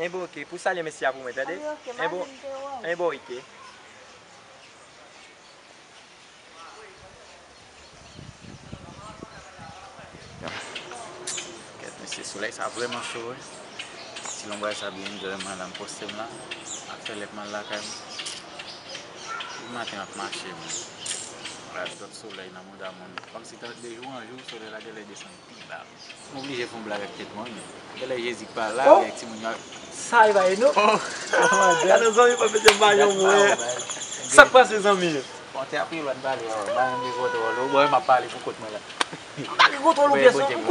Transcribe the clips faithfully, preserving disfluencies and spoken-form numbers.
Enben, oke, pou salye mesye a pou mwen, tande? Enben, enben, oke. Kèt, mesye, solèy sa vrèman cho, wi. Ti lonbraj sa byen dwèl mwen la, m poste m la. M ap fè lè pou m al lakay m. Tout maten m ap mache, men. Gad dòt solèy nan mouda moun. Kòmsi de jou an jou, solèy la genlè desann pi ba. M oblije fè yon blag ak tèt mwen, men. Genlè Jezi k pa la, oh, avèk timoun yo. Sa e ba e nou? Oh, gade zanmi, pa pete m ba yon mwen. Sa k pase, zanmi? Bon, te apre lwa n pale, oh, ba yon de kontwòl, ou wè m ap pale pou kont mwen la. Ba yon kontwòl ou pyès, m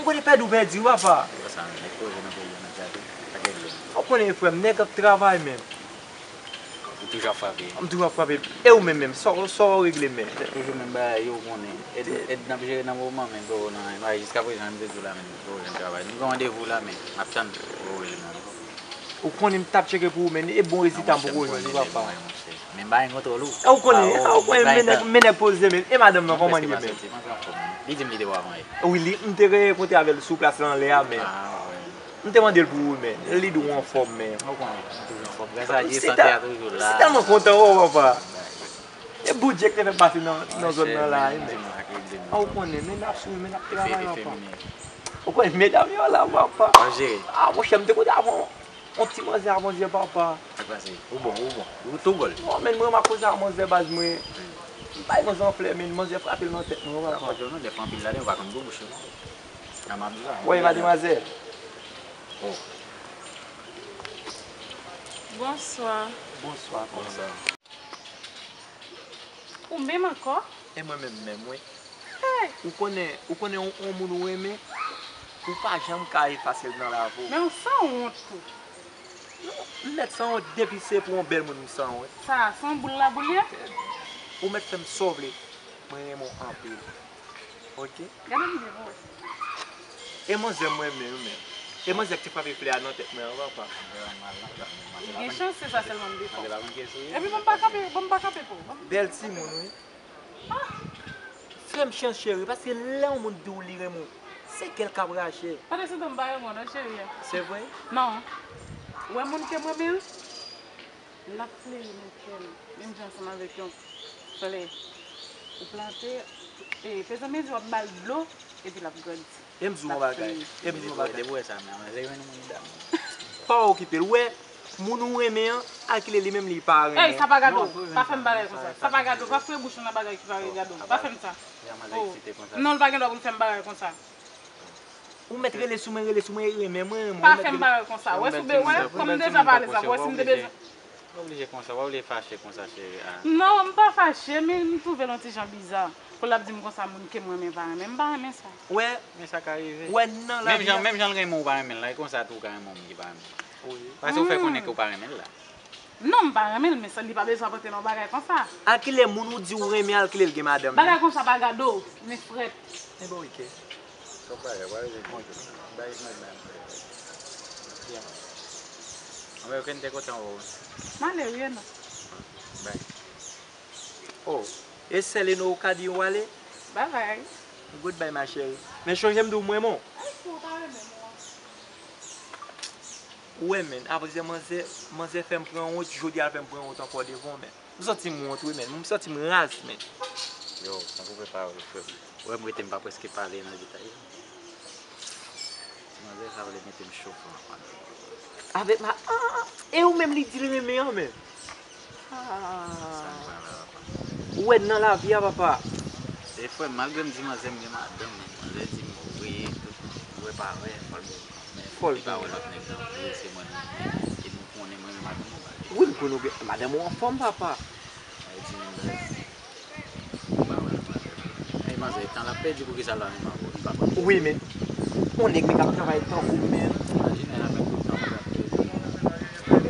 konnen pèdi ou, papa. Ou konnen frè m, nèg ap travay, men. Ou toujou ap frape. M toujou ap frape. E ou menm menm, sa w, sa w regle, men? Se toujou menm bagay yo, ou konnen. Èd, èd n ap jere nan moman, men bro, nan, jiska prezan, m te di w la, men bro, jan travay. Nou gen randevou la, men m ap tann pou w rele mwen. Ou konnen m t ap tcheke pou ou, men e bon rezilta m poko jwenn, papa. Men ba yon kontwòl ou. Ou konnen, ou konnen, men nèg, men nèg poze, men e madanm nan, kòman l ye, men? Li di m li te wè avanyè. Wi, li, m te rekontre avè l sou plas la anlè a, men. M te mande l pou ou, men. Li di w anfòm, men. Ou konnen, m toujou anfòm. Gras a Dye, sante a toujou la. M tèlman kontan wè w, papa. E bout Dye k te fè pase nan, nan zòn nan la, wi, men. A, ou konnen, men n ap souri, men n ap travay, papa. Ou konnen, medam yo la, papa. A, monchè, m te konn avè yon ti manzè avan yè, papa. Sa k pase? Ou bon, ou bon. Ou tou gòl. Non, men mwen, m ap koze a manzè, baz, mwen. M bay manzè yon flè, men manzè frape l nan tèt mwen, papa. Sa fò di w non, dèfwa anpil ladan yo pa konn gwo bouch yo non. Sa m ap di la. Wè, mademwazèl. Oh. Bonswa. Bonswa, kòman? Bonswa. Ou menm ankò? E mwen menm menm, wi. Hey! Ou konnen, ou konnen yon, yon moun ou renmen, ou pa janm ka efase l nan lavi w. Men ou sanwont tou. Non, m mèt sanwont depi se pou yon bèl moun m sanwont. Sa, se yon boul laboul ye? Ou mèt fè m sa w vle. Mwen renmen w anpil. Oke? Gade m byen pou w wè. E manzè mwen menm, menm. E manzè ki te frape flè a nan tèt mwen an, papa. Ou gen chans, se sa sèlman m te fè w. Epi bon, m pa kanpe, bon, m pa kanpe pou ou. Bèl timoun, wi. Ah! Fè m chans, cheri, paske lè yon moun di w li renmen w, se kè l k ap rache. Pandan se tan, m pa renmen w non, cheri. Se vre? Non. Ou wè moun ke m renmen an? L ap fleri nan kè m, menm jan ansanm avèk yon flè. Ou plante, e, fèzanmezi w ap ba l dlo, epi l ap grandi. E m di w yon bagay, e m di w yon bagay. Depi w wè sa, men, lè yon moun damou. Pa okipe l, ou wè, moun ou renmen an, al kile li menm li pa renmen w. Ey, sa pa gade w, pa fè m bagay konsa. Sa pa gade w, pa foure bouch ou nan bagay ki pa regade w. Pa fè m sa. Oh. Non, l pa gen dwa pou l fè m bagay konsa. Ou mèt rele sou mwen, rele sou mwen, e renmen mwen, mwen. Pa fè m bagay konsa. Wè sou be, wè, kòm m deja pale sa, wè si m te bezwen. Ou oblije konsa, ou pa oblije fache konsa, cheri a. Non, m pa fache, men m twouve l yon ti jan biza. Pou l ap di m konsa, moun ke m renmen pa renmen, m pa renmen sa. Wè, men sa ka rive. Wè, nan lavi a. Menm jan, menm jan l renmen w, ou pa renmen l la, e konsa tou ou ka renmen yon moun ki pa renmen w. Wi. Paske ou fè konnen ke ou pa renmen l la. Non, m pa renmen l, men sa, li pa bezwen ap antre nan yon bagay konsa. Al kile moun ou di ou renmen, al kile l gen madanm li. Bagay konsa pa gade w, men frèt. Enben, oke. Sa w pale, w pale de konte. Bay mwen menm. Byen. Anben, oke, m te kontan wè w. M ale wi, non. Bay. Oh, e sèl e nou ou ka di ou ale? Bye bye. Goodbye, ma chérie. Men chonje m di w m renmen w. Ay, si w ta renmen m, wi. Ou wè, men, apre manzè, manzè fè m pran wont, jodi a l fè m pran wont ankò devan w, men. M santi m wont, wi, men. M santi m raz, men. Yo, m koupe pawòl, frè m. Ou wè, m rete, m pa prèske pale nan detay. Ti manzè sa vle mete m cho fò. Avèk ma, ah, e ou menm li di l renmen an, men. Ah. Ou wè nan lavi a, papa. E frè m, malgre m di manzè m gen madanm, men manzè di m wi, tout, ou wè pa vre, fò l, men fò l pa wè lòt nèg nan, wi, se mwen li renmen, e nou konnen mwen renmen madanm mwen, pa vre. Wi, m konnen w gen, madanm ou anfòm, papa. Mwen di menm bagay. Ou pa wè l, manzè. Ey, manzè, tan l ap pèdi, poukisa l pa menm avè w, li pa konn. Wi, men, yon nèg men k ap travay tankou w, men. Imajine avèk tout tan w ap pèdi.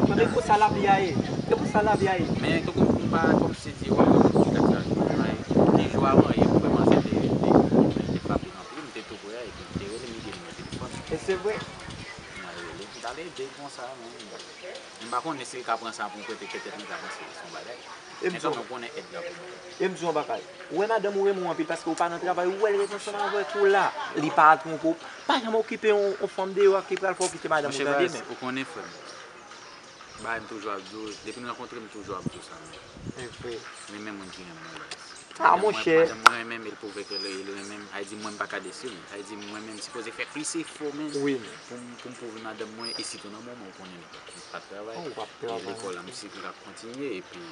Mwen, men konsa lavi a ye. E konsa lavi a ye. Men, tankou m pa, kòmsi di, wè, mwen, ki jou avan yè, mwen, manzè te, te, te frape m anpil, m te tou pre a, epi m te rele m, li te di m nan telefòn. E se vre. M al rele, m t al ede l konsa, men. M pa konnen si l ka pran sa pou yon preteske, petèt li ka panse se yon bagay. E m di w, e m di w yon bagay. Ou wè madanm ou renmen w anpil paske ou pa nan travay, ou wè l ret ansanm avèk ou la. Li pa twonpe w. Pa janm okipe yon, yon fanm deyò a ki pral fè w kite madanm ou tande, men. Ou konnen, frè m. Bagay m toujou ap di w, depi n rankontre, m toujou ap di w sa menm. Men menm moun ki renmen mwen, baz. Ah, monchè. Madanm mwen renmen m, e l pwouve ke l, l renmen m. Sa vle di mwen, m pa ka desi l. Sa vle di mwen menm, m sipoze fè plis efò menm pou m, pou m pwouve madanm mwen, e sitou nan moman ou konnen li pa, li pa travay. E lekòl la, m si l ap kontinye, epi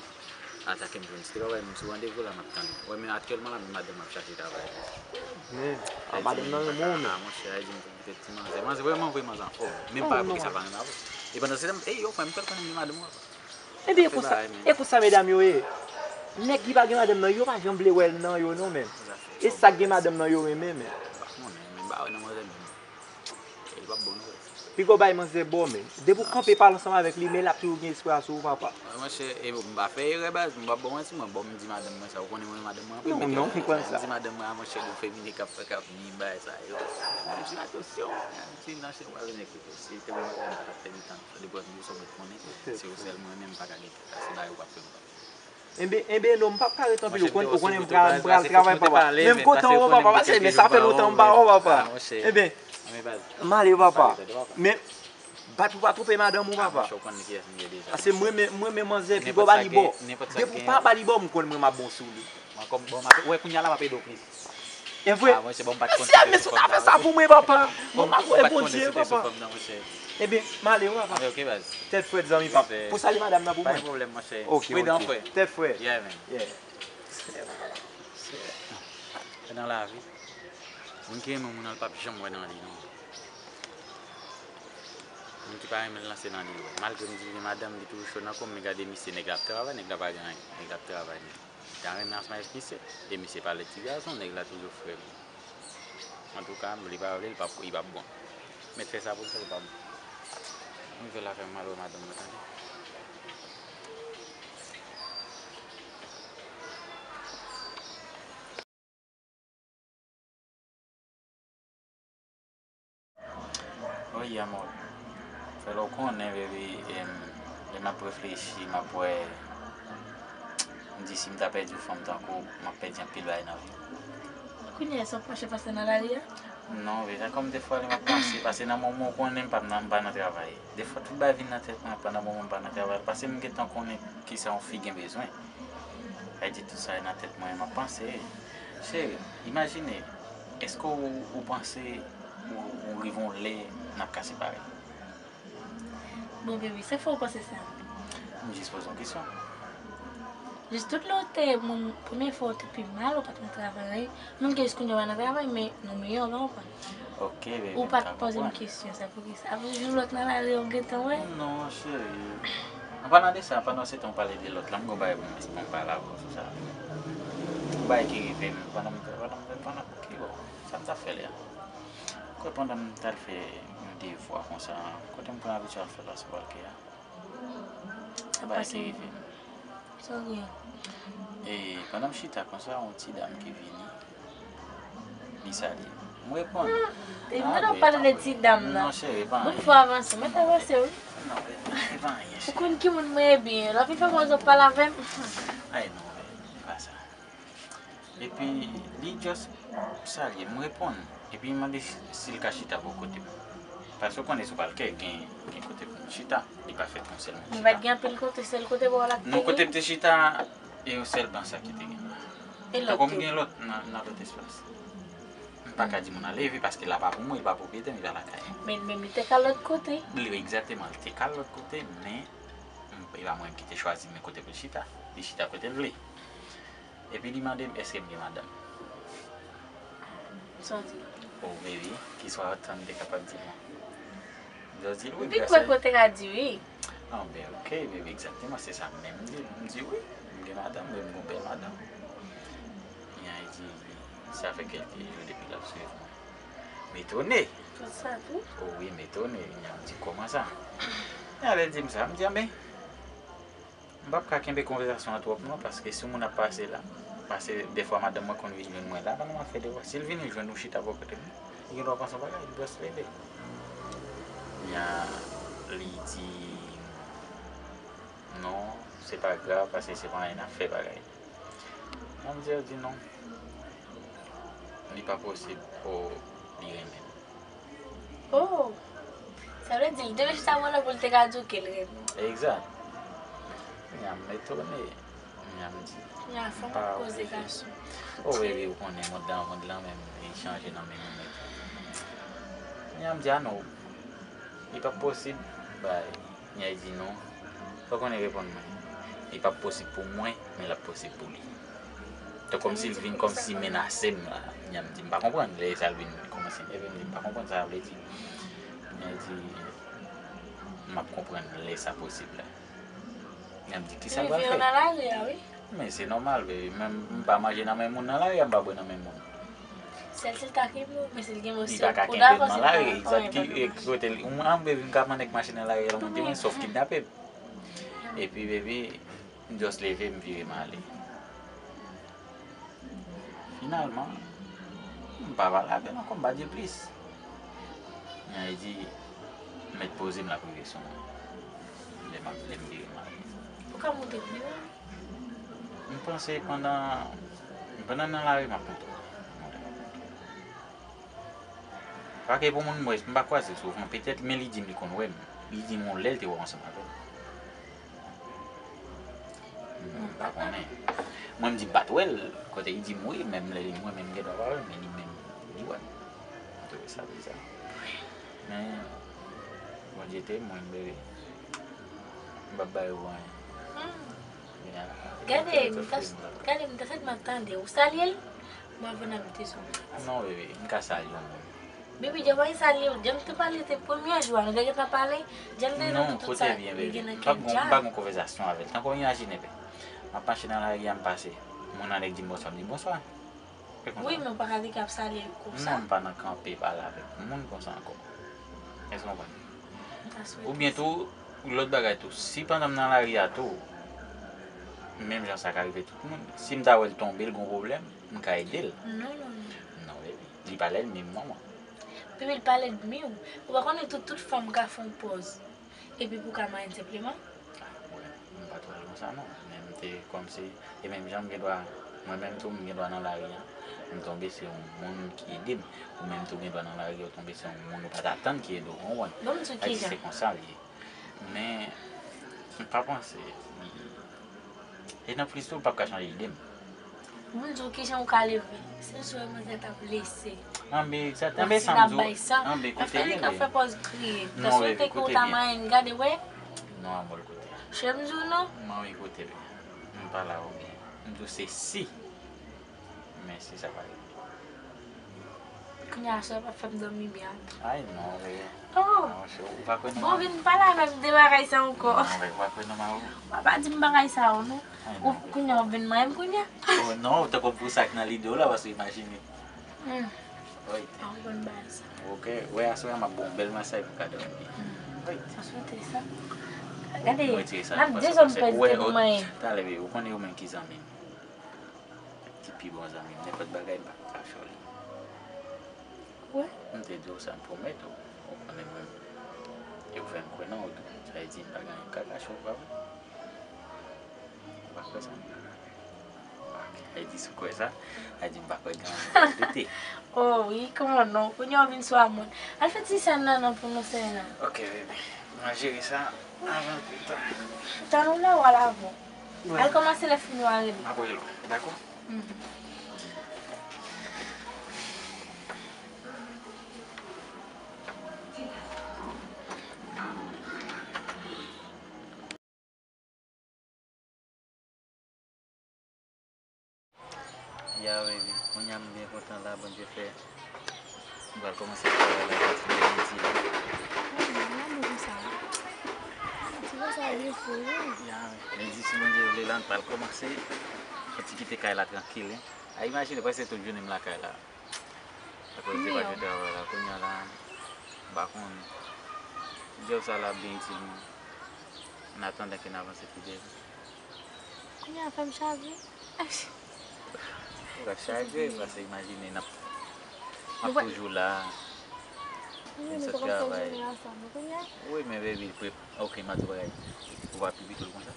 atake m jwenn ti travay, m sou randevou la, m ap tann. Wè, men aktyèlman la, men madanm m ap chache travay. Men, a, madanm nan renmen w, men. Ah, monchè, sa vle di m Kite ti manzè. Manzè vrèman vre manzè anfòm. Menm pa vre sa pa renmen avè w. E pandan se tan, ey, yo, frè m, fè l konnen m gen madanm ou, papa. Ebyen, e konsa, e konsa medam yo ye. Nèg ki pa gen madanm nan, yo pa janm vle wè l nan yo non, men. E sa k gen madanm nan yo renmen, men. M pa konnen, men m pa wè nan manzè menm. E li p ap bon non, frè. Piga w bay manzè bò, men. Depi w kanpe pale ansanm avèk li, men l ap toujou gen espwa sou ou, papa. Mwen, monchè, e m pa fè erè, baz, m p ap ba w manti, mwen, bon, m di madanm mwen sa, ou konnen mwen, madanm mwen anpil, non, men non, m konn sa. M di madanm mwen, a, monchè, gon feminen k ap, k ap ni bagay sa yo. M di, atansyon, m di, nan chen pral nèg ki posye, te mwen, m pa t ap fè mitan, depi w ap di w sa, mwen konnen, se ou sèl mwen menm, m pa ka gen tèt, se bagay ou p ap fè m. Enben, enben, non, m p ap ka ret anpil, ou konn, ou konnen m pral, m pral travay, papa. Men m kontan wè w, papa, paske, men sa fè lontan m pa wè w, papa. Enben, m ale, papa. Men, bat pou pa twonpe madanm ou, papa. Paske mwen, men, mwen, men manzè, piga w ba li bò. Depi w pa ba li bò, m konn mwen m ap bon sou li. Mwen kòm, bon, m ap, wè, kounye a la, m ap ede w plis. E vre? Ah, monchè, bon, m pa t konn si te sou fòm nan, monchè. Mèsi, a, mèsi, a, fè sa pou mwen, papa. Bon, m pa kwè Bondye, papa. Ebyen, m ale, wi, papa. Ok, ok, baz. Tèt frèt, zanmi, papa. Pou salye madanm nan pou mwen. Pa gen pwoblèm, monchè. Ok, ok. Tèt frèt. Yeah, man. Yeah. Se, se, se nan lavi, moun ki renmen moun nan, l p ap janm wè nan li, non. Moun ki pa renmen l lan, se nan li l wè. Malgre m di li gen madanm, li toujou cho nan kò m, men gade misye, nèg la ap travay, nèg la pa gen anyen, nèg la ap travay, men li ta renmen ansanm avèk misye. E misye pa lèd ti gason, nèg la toujou frè m. Antouka, m vle pa vle, li p ap, li p ap bon. Mèt fè sa pou l fè, li p ap bon. M rive la, fè m al wè madanm mwen, tande. Wi, amò. Fè lè w konnen, baby, em, lè m ap reflechi, m ap wè, m di si m ta pèdi yon fanm tankou w, m ap pèdi anpil bagay nan vi m. Kounye a, sa w panse pase nan lari a? Non, baby, sa kòm defwa lè m ap panse, pase nan moman w konnen m pa nan, m pa nan travay. Defwa tout bagay vin nan tèt mwen pandan moman m pa nan travay, pase m gentan konnen kisa yon fi gen bezwen. Sa vle di tout sa nan tèt mwen, m ap panse. Cheri, imajine, èske ou, ou panse ou, ou rive yon lè n ap ka separe? Bon, baby, se fò ou panse sa. M jis poze yon kesyon. Jis tout lè w te, moun, premye fwa w te pi mal, ou pa t nan travay, menm ke jis kounye a w pa nan travay, men nou miyò, w konprann? Ok, baby, m ka konprann. Ou pa t poze m kesyon sa, poukisa? Apre jou lòt nan lari, ou gentan wè? Non, cheri. An palan de sa, pandan se tan w pale de lòt la, m gon bagay pou m, pou m pale avè w sou sa. Yon bagay ki rive m, pandan m, pandan m, pandan, ok, bon, sa m t ap fè lè a. Kwè pandan m t al fè yon devwa konsa, kote m konn abitye al fè l la sou palke a. Bagay ki rive m. Sa w gen? E, pandan m chita konsa, yon ti dam ki vini, li salye m. M reponn. Ah, e mwen ap pale de ti dam nan. Non, cheri, pa anyen. Bon, fò avanse, mwen t avanse, wi. Non, e pa anyen, cheri. Ou konn ki moun mwen ye byen. Lè w vin fè kòman w pale avè m. Ay, non, e pa sa. Epi, li just salye m, m reponn. Epi, li mande si, si l ka chita bò kote m. Paske w konnen sou palke gen, gen kote pou m chita. Li pa fèt yon sèl moun chita. Men pa t gen anpil kote, sèl kote bò la k te gen. Non, kote m te chita, e yon sèl ban sa ki te gen la. E lòt tou? Tankou m gen lòt nan, nan lòt espas. M pa ka di moun nan leve paske la pa pou mwen, li pa pwopriyetè m, li pa lakay. Men, men li te ka lòt kote. Li, egzakteman, li te ka lòt kote, men m, e pa mwen ki te chwazi men kote pou l chita. Li chita kote l vle. Epi li mande m èske m gen madanm. Sa w di? Oh, baby, kisa w atann m te kapab di non? M just di l wi. M vin kwè ke w te ka di wi. Ah, ben, ok, baby, egzakteman, se sa menm m di l. M di wi, m gen madanm, wi, m gon bèl madanm. Kounye a, li di, sa fè kèlke jou depi l ap swiv mwen. M etone. Tout sa tou? Oh wi, m etone. Kounye a, m di, kòman sa? Kounye a, lè l di m sa, m di, anben, m p ap ka kenbe konvèsasyon an twòp non, paske si yon moun ap pase la, paske dèfwa madanm mwen konn vin jwenn mwen la, pandan m ap fè devwa. Si l vini, l jwenn ou chita bò kote m, li gen dwa panse yon bagay, li just leve. Kounye a, li di, non, Se pa grav, paske se pa anyen n ap fè bagay. Manzè di non. Li pa posib pou li renmen m. Oh! Sa vle di, li te chita pran nan pou l te ka di w ke l renmen w. Egzat. Kounye a m etone. Kounye a m di, Kounye a fò m ap koze gason. O bebe, ou konnen mond lan, mond lan menm, li chanje nan men nou nèt. Kounye a m di, a non, li p ap posib, bay. Kounye a li di non. Ou konnen reponn mwen. Li p ap posib pou mwen, men l ap posib pou li. Tankou kòmsi l vin kòmsi menase m la. Kounye a m di, m pa konprann lè sa l vin kòmanse nève m, m di, m pa konprann sa sa vle di. Kounye a li di, m ap konprann lè sa posib la. Kounye a m di, kisa l pral fè? Men se nòmal, baby. Menm m pa manje nan men moun nan lari a, m pa bwè nan men moun. Sèl si l ta kenbe w, men si l kenbe w, se pou dakò, si l pa kenbe m, se pa anyen. Li pa ka kenbe m nan lari, egzat. Ki kote li? Mwen, an, baby, m ka pandan k mache nan lari a, l monte mwen, sòf kidnape m. Epi, baby, m just leve, m vire, m ale. Finalman, m pa pale avè l ankò, m pa di l plis. Men li di, mèt poze m, l ap rive sou mwen. Lè m ap, lè m vire, m ale. Ou ka monte pi wo? M panse pandan, pandan nan lari, m ap monte. M ap monte, m ap monte. Paske pou moun mwen, m pa kwaze souvan, petèt, men li di m li konn wè m. Li di m yon lè l te wè w ansanm avè m. M pa konnen. Mwen, m di m pa t wè l, kote li di m wi, menm lè li mwen menm m gen dwa pa wè l, men li menm, li wè m. M twouve sa biza. Men, Bondye te mwen, bebe. M p ap ba yo anyen. Gade, m ta, gade, m ta santi m ap tande. Ou salye l? Mwen vin abite sou mwen. Non, bebe, m ka salye yon moun. Bebe, Djòl pa gen salye w. Djòl te pale, te premye jou a, nou te gentan pale. Djòl te nan tout sa. Non, kote byen, bebe. M pa gon, m pa gon konvèsasyon avè l. Tankou imajine, bebe. M ap mache nan lari a, m pase. Moun anlè k di m bonswa, m di bonswa. Wi, men ou pa ka di k ap salye l konsa. Non, m pa nan kanpe pale avèk moun konsa ankò. Èske w konprann? Oubyen tou, lòt bagay tou, si pandan m nan lari a tou, menm jan sa ka rive tout moun, si m ta wè l tonbe, l gon pwoblèm, m ka ede l. Non, non, non. Non, baby. Li pa lènmi m, non, mwen. Baby, l pa lènmi w. Ou pa konnen tout, tout fanm ka fè yon pòz. Epi pou ka mayen senpleman? Ah, mwen, m pa t wè l konsa non. Men m te kòmsi, e menm jan m gen dwa, mwen menm tou, m gen dwa nan lari a, m tonbe, se yon moun ki ede m. Ou menm tou, w gen dwa nan lari a, w tonbe, se yon moun ou pa t atann ki ede w, w konprann? Bon, m di w kijan. Se konsa l ye. Men, m pa panse, e nan plis tou, l p ap ka chanje ide m. Moun di w kijan ou ka leve. Se sou manzè t ap lese. Anbe, sa, anbe, sa m di w, anbe, koute byen. Lè fè li k ap fè pòz kriye. Tansyon te ke w ta mayen, gade, wè. Non, amò, l koute. Chè m di w non. Mwen, wi, koute byen. M pa la, oubyen. M di w se si. Men si sa pa rive. Kounye a, sa p ap fè m dòmi byen. Ay, non, bebe. Oh! Non, chè, ou pa kwè nan mari. Bon, vin pale avè m de bagay sa ankò. Non, bebe, ou pa kwè nan mari. W pa di m bagay sa yo, non. Ou, kounye a, w vin manyen m kounye a. Oh, non, ou tankou pou sa k nan lide w la, paske imajine. Hmm. Wi. Pa konprann bagay sa. Ok, wè, aswè a, m ap ba w yon bèl masaj pou ka dòmi byen. Wi. Sa sou te sa. Gade, m ap dezòm pèdi pou manyen. Talè, bebe, ou konnen ou menm ki zanmi m. Ki pi bon zanmi m, nenpòt bagay m pa ka fè w li. Wi. M te di w sa, m pwomèt ou. Ou konnen mwen, e ou fè m kwè nan ou tou. Sa vle di m pa gen anyen m ka kache w, pa vre? Ou pa kwè sa? Ok. Sa vle di si w kwè sa, sa vle di m pa kwè gen anyen m ka doute. Oh wi, kòman non? Kounye a w vin sou a mwen. Al fè ti sèn nan non pou nou sèn nan. Ok, bebe. Mwen jere sa avan pita. Tann ou la, w al avan. Al kòmanse lè fini w a rele. M ap rele w, dakò? Mhm. Ya, baby, kounye a m byen kontan la, Bondye fè. M pral kòmanse travay la, kontinye lendi la. Gade konsa. Ti konsa, li fou, wi. Ya, lendi, si Bondye vle la, m pral kòmanse. Fò ti kite kay la trankil, wi. A, imajine, prèske tout jounen m lakay la. Akoz de pa gen travay la, kounye a la, m pa konnen. Djòb sa la ap byen itil mwen. An atandan ke n avanse pi byen. Kounye a fè m chaje. Ou ka chaje, paske imajine n ap, n ap toujou la. N sot travay. Wi, men baby, ok, m ap di w bagay. Ou pa pi pito l konsa?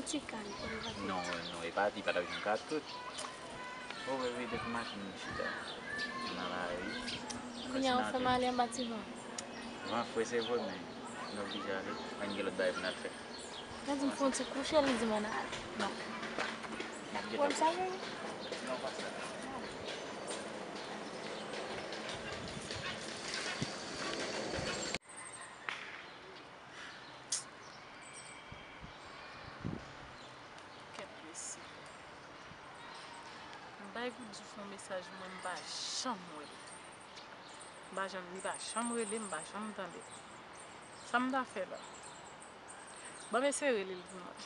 Ti kal pou li pa tout. Non, non, e pa, li pa t ap janm ka tout. O, bebe, depi maten nou chita nan lari. Kounye a, ou fè m ale anba ti van. Van fre, se vre, men nou oblije ale. Ann gen lòt bagay pou n al fè. Gade m fè yon ti kouche, li di m ann ale. Non. N ap gentan kouche. Wè m sa vre? Non, pa sa. Kèt mesye. M bay Goudjou fè yon mesaj mwen, m pa janm wè l. M pa janm, li pa janm rele m, m pa janm tande l. Sa m ta fè la? Ban m eseye rele l pou mwen.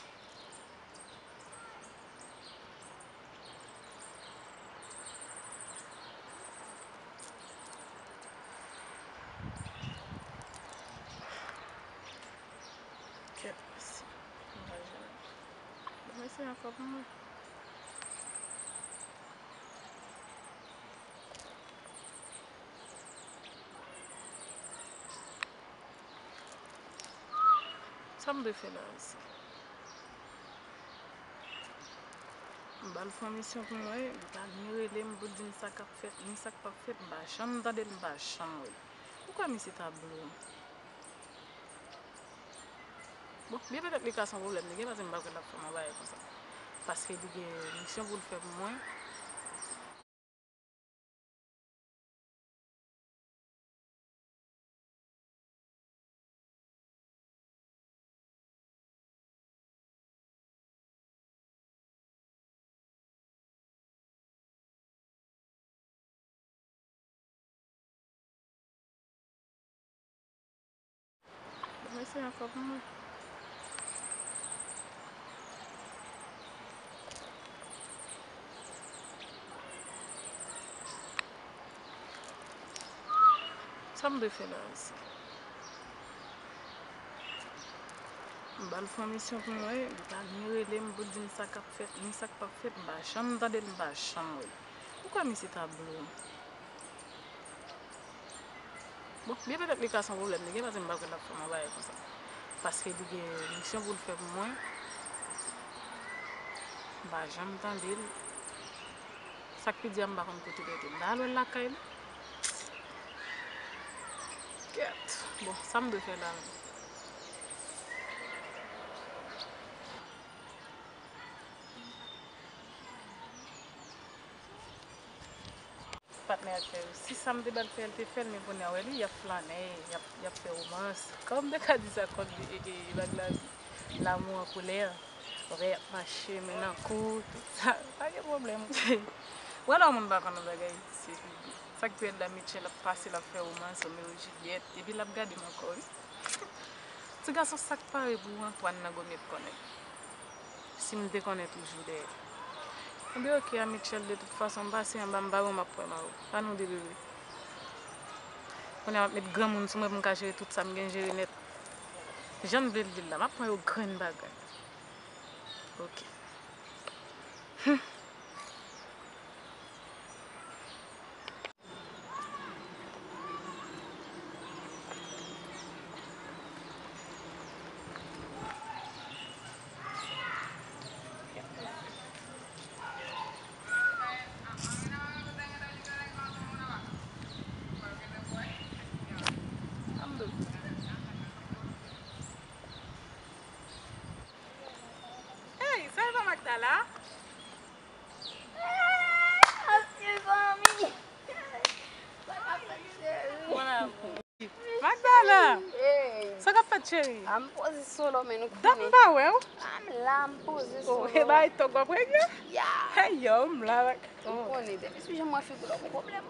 Kèt mesye. M pa janm. Ban m eseye ankò pou mwen. Sa m dwe fè la isi? M ba l fè yon misyon pou mwen, li pa ni rele m pou di m sa k ap fèt, ni sa k p ap fèt, m pa janm tande l, m pa janm wè l. Poukwa misye ta bloke m? Bon, byen petèt li ka se yon pwoblèm li gen, paske m pa kwè l ap fè m yon bagay konsa. Paske li gen misyon pou l fè pou mwen. Mwen se ankò pou mwen. Sa m dwe fè la isi? M ba l fè yon misyon pou mwen, li pa ni rele m pou di m sa k ap fèt, ni sa k p ap fèt, m pa janm tande l, m pa janm wè l. Poukwa misye ta bloke m? Bon, byen petèt li ka se yon pwoblèm li gen, paske m pa kwè l ap fè m yon bagay konsa. Paske li gen misyon pou l fè pou mwen. M pa janm tande l. Sa k pi di a, m pa konn kote l rete. M ta al wè l lakay li. Kèt. Bon, sa m dwe fè la menm? Patnè ak fè yo. Si sa m te ba l fè, l te fè l, men kounye a, wè li, y ap flannen, y ap, y ap fè womans. Kòman m te ka di sa kont li, e, e, e, bag la, l'amour en couleur. Wè, y ap mache, men nan kou, tout sa. Pa gen pwoblèm. Wè lè yon moun pa konn yon bagay, se pipi. Sa k pi rèd la, Mitchell ap pase, l ap fè womans, Romeo Juliet, epi l ap gade m ankò, wi. Ti gason, sa k pare pou Antoine nan gwo myèt konnen. Si m te konnen toujou dèyè. Ebyen, oke, a Mitchell, de tout fason, m pase anba, m ba yo, m ap pran ba yo. Pa nou de bebe. Kounye a, m ap met granmoun sou mwen pou m ka jere tout sa m gen jere nèt. Jan m vle l vin la, m ap pran yo grenn bagay. Oke. Hum. Hey, sa e pa Magdala? Mezanmi! Sa k ap fèt, cheri? Mon amour. Magdala! Hey! Sa k ap fèt, cheri? A, m poze solo, men nou konnen. Dat m pa wè w. A, m la, m poze solo. Oh, e bay tòg w ap regle? Ya! Hey, yo, m la. Ou konnen, depi sou jan m wè figi w la, ou gon pwoblèm.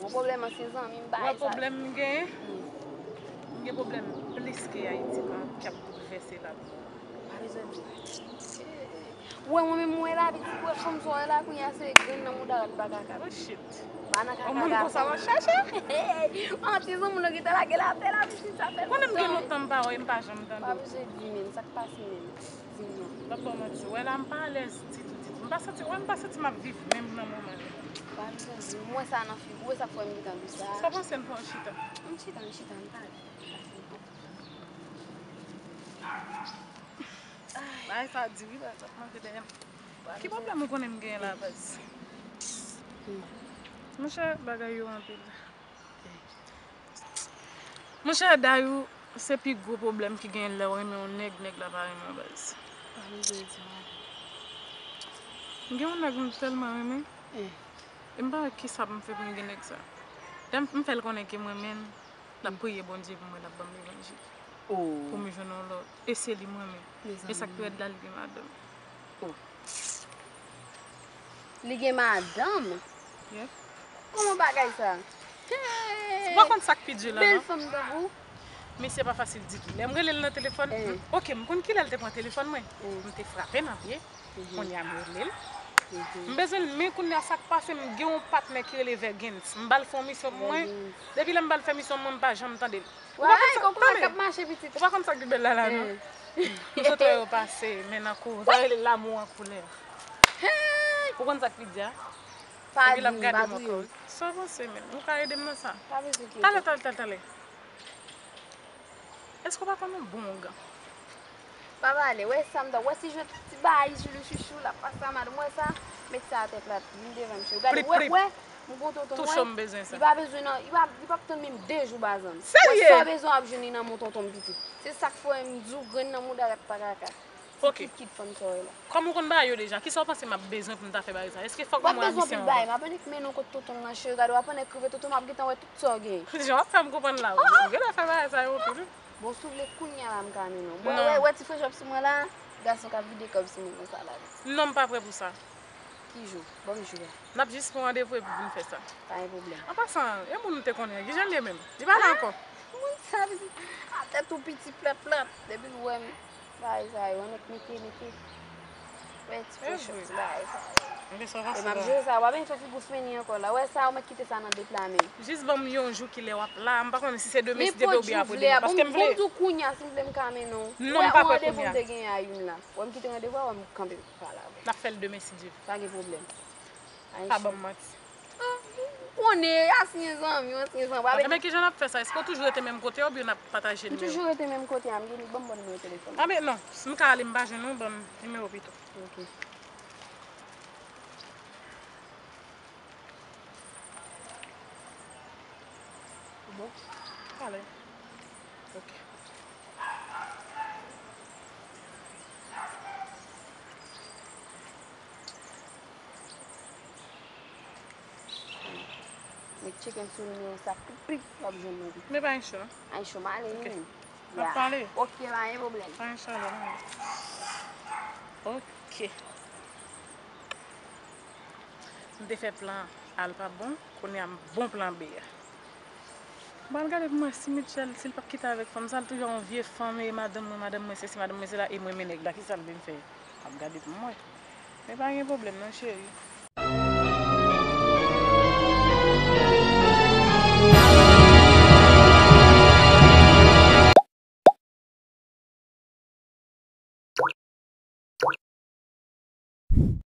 Ou gon pwoblèm, an se zanmi m bay sa. Ou wè pwoblèm m genyen? Hmm. M gen pwoblèm plis ke Ayiti k ap boulvèse la. Pa bezwen di. Ou wè mwen menm, mwen la, pitit, ou wè fanm sa w wè la, kounye a se grenn nan mouda rat pa kaka. Oh shit. Pa nan kaka gason. Yon moun konsa w ap chache? An ti zanmi nou ki te lage l atè la, pitit, sa fè lontan. Konnen m gen lontan m pa wè, m pa janm tande w. Pa bezwen di menm, sa k pase menm? Di m non. M p ap ba w manti. Wè la, m pa alèz ditou, ditou. M pa santi, wè, m pa santi m ap viv menm nan moman yo. Pa bezwen di m. M wè sa nan figi w, e sa k fè m gentan di w sa. Sa panse n fè yon chita? Ann chita, ann chita, ann pale. Ann pale. Ay, sa di wi, baz, ap manje dèyè m. Ki pwoblèm ou konnen m genyen la, baz? Monchè, bagay yo anpil. Monchè, Dayou, se pi gwo pwoblèm ki genyen lè w renmen yon nèg, nèg la pa renmen w, baz. Pa bezwen di madanm. M gen yon nèg m tèlman renmen. E m pa wè kisa pou m fè pou m gen nèg sa. Lè m, m fè l konnen ke m renmen l, l ap priye Bondye pou mwen, l ap ban m levanjil. Pou m jwenn yon lòt. E se li m renmen. E sa k pi rèd la, li gen madanm. Li gen madanm? Kòman bagay sa? Ou pa konn sa k pi di la, non? Bèl fanm tankou. Misye pa fasil ditou. Lè m rele l nan telefòn, ok, m konn kilè l te pran telefòn mwen. M te frape nan pye. Kounye a m rele l. M bezwen l, men kounye a sa k pase, m gen yon patnè ki rele Vergens. M ba l fè yon misyon pou mwen. Depi lè m ba l fè misyon pou mwen, m pa janm tande l. Ou pa konn sa, tande. Ou pa konn sa k pi bèl la la, non? M sot wè yo pase, men nan kou, sa rele l'amour en couleur. Ou konn sa k pi di a? Epi l ap gade m ankò. Sa w panse, men? Ou ka ede m nan sa? Talè, talè, talè, talè. Èske w pa konn yon bon ougan? Pa pale, wè sa m ta, wè ti jwèt, ti bagay, joujou chouchou, l ap pase a madanm, wè sa, met sa atè plat, vin devan m, cheri. Gade, wè, wè, m gon tonton, wè. Touche m bezwen sa. Li pa bezwen nan, li pa, li p ap tann menm de jou, bazanm. Serye? Wè sa w bezwen w ap jwenn li nan men tonton m pitit. Se sa k fè m di w grenn nan mouda rat pa kaka. Ti kitkit fanm sa w wè la. Kòm ou konn bagay yo deja, kisa w panse m ap bezwen pou m ta fè bagay sa? Èske fòk m wè a misye ankò? W ap bezwen anpil bagay, m ap annik mennen w kot tonton m nan, cheri, gade w ap annik rive tonton m ap gentan wè tout sa w genyen. Jan w ap fè m konprann la, ou genlè fè bagay sa yo anpil wi. Bon, si w vle kounye a la m ka mennen w. Bon, wè, wè ti frechòp sou mwen la, gason k ap vide kòb sou mwen konsa la. Non, m pa prè pou sa. Ki jou? Ban m jou a. N ap jis pran randevou epi vin fè sa. Pa gen pwoblèm. An pasan, e moun m te konnen an, kijan l ye menm? Li pa la ankò. Moun sa, pitit, a tèt ou piti plèp plèp. Depi l wè m, bagay sa yo, annik mete, mete. Wè, ti frechòp, ti bagay sa yo. E m ap jere sa, w ap byen fè figi w fini ankò la. Wè sa, ou mèt kite sa nan de pla menm. Jis ban m yon jou kilè w ap la, m pa konnen si se demen, si Dye vle, oubyen aprè demen, paske m vle. Bon, m di w kounye a, si m vle m ka mennen w. Non, m pa prè kounye a. Wè yon randevou m te genyen a inn la. Wè m kite randevou a, wè m kanpe pale avè w. N ap fè l demen si Dye vle. Pa gen pwoblèm. Pa ban m manti. Ah, ou konnen, ansyen zanmi, ansyen zanmi. Enben, kijan n ap fè sa? Èske w toujou rete menm kote a oubyen n ap pataje nimewo? M toujou rete menm kote a, m gen li, ban m ba w nimewo telefòn. Ah, men non, si m ka ale, m pa jwenn ou, ban m nimewo pito. Ok. Bon. Ale. Ok. Mwen tcheke sou nimewo sa, pip, pip, w ap jwenn mwen tou. Men pa gen cho, non? Pa gen cho, m ale wi menm. N ap pale. Ok, pa gen pwoblèm. Pa gen chalè, non. Ok. M te fè plan A l pa bon, kounye a m bon plan B a. M pral gade pou m wè si Mitchell, si l p ap kite avèk fanm sa, l toujou yon vye fanm, e madanm mwen, madanm mwen sesi, madanm mwen sela, e mwen men nèg la, kisa l vle m fè? M ap gade pou m wè. Men pa gen pwoblèm non, cheri.